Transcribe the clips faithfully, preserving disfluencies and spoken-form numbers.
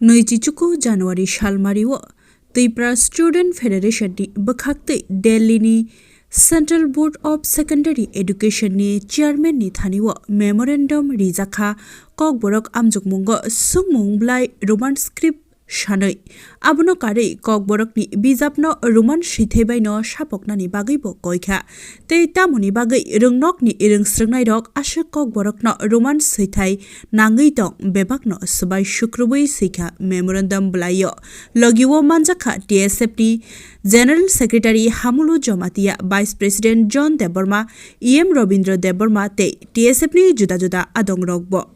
Nui chichuku January salmario Tripura Student Federation ni bwkhaktwi Delhi ni Central Board of Secondary Education ni chairman ni thanio memorandum rijakha, Kokborok amjokmungo sungmung bwlai Roman script sanwi. Abono karwi Kokborokni bijapno Roman swithai baino sapoknani bagwibo koikha. Tei tamoni bagwi rwngnokni rwngsrwngnairok aswk Kokborokno Roman swithai nangwi tong bebakno swbai sukrubwi swikha memorandum bwlaio. Logio manjakha T S F ni General Secretary Hamulu Jomatia, Vice President John Debbarma, E M Robindra Debbarma tei T S F ni juda juda adongrokbo.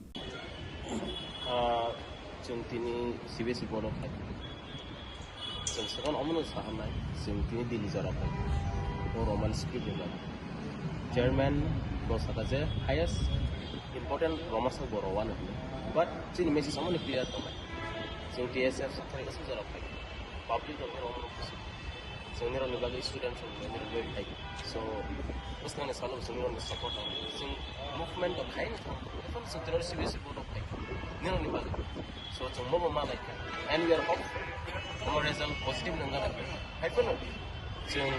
Ah, chwng tini C B S E board o khai. Chwng swkang omono saharnai, chwng tini Delhi jora khai. O Roman script ni bagwi. Chairman bo saka je highest important Roman script bo Roman hwnwi. But chini message omono clear tongnai. Chwng T S F sakthari aswk jora khai. Public rok Roman busu. Chwng nirokni bagwi student rok nirokni bagwi khai. So, bwskangni salo chwng nirokni support nangdi. Chwng movement rok khai no thang. Ephano chwng tini C B S E board rok khai. Nirokni bagwi. So, chwng bobo ma lai kha. And we are hopeful. Omo result positive nangna nangkha. Hai phano chwng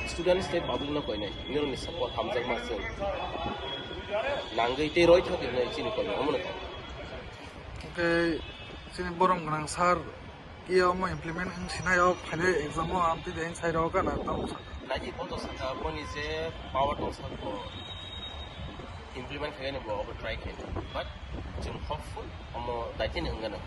students tei public no koinai. Nirokni support hamjakma chwng nangwi tei roi thok hinwi chini koinai. Omono thang. Okay, chini borom gwnang sir. Iya omo implement wng sinai o phainai exam o amtwi de wng sai rw gana tamo saka. Naidi bo to saka boni je power tong saka bo implement khaini bo obo try khaini. But chwng hopeful omo daitini wng gana.